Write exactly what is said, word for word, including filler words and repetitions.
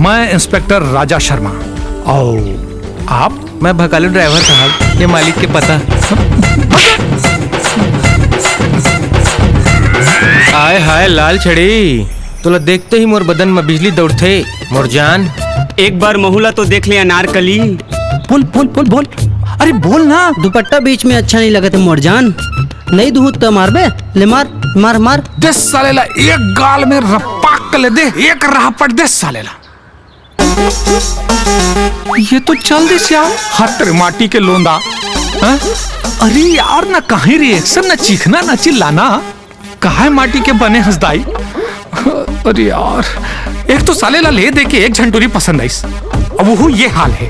मैं इंस्पेक्टर राजा शर्मा। अउ आप? मैं भकालू ड्राइवर साहब, ये मालिक के पता। आय हाय लाल छड़ी, तोला देखते ही मोर बदन में बिजली दौड़थे मोर जान। एक बार महू ला तो देख ले अनारकली। बोल बोल बोल बोल, अरे बोल ना। दुपट्टा बीच में अच्छा नहीं लगत हे मोर जान। नहीं दुहूं त मारबे, ले मार मार मार। दे साले ला एक गाल में रपाक ले दे, एक राहपट दे साले ला। ये तो चल दिस यार। हत रे माटी के लोंदा। हाँ? अरे यार, ना कहीं रिएक्शन, ना चीखना, ना चिल्लाना। कहाँ हे माटी के बने हंस दाई? अरे यार, एक तो साले ला ले दे के एक झन टूरी पसंद आइस, अब वो ये हाल हे।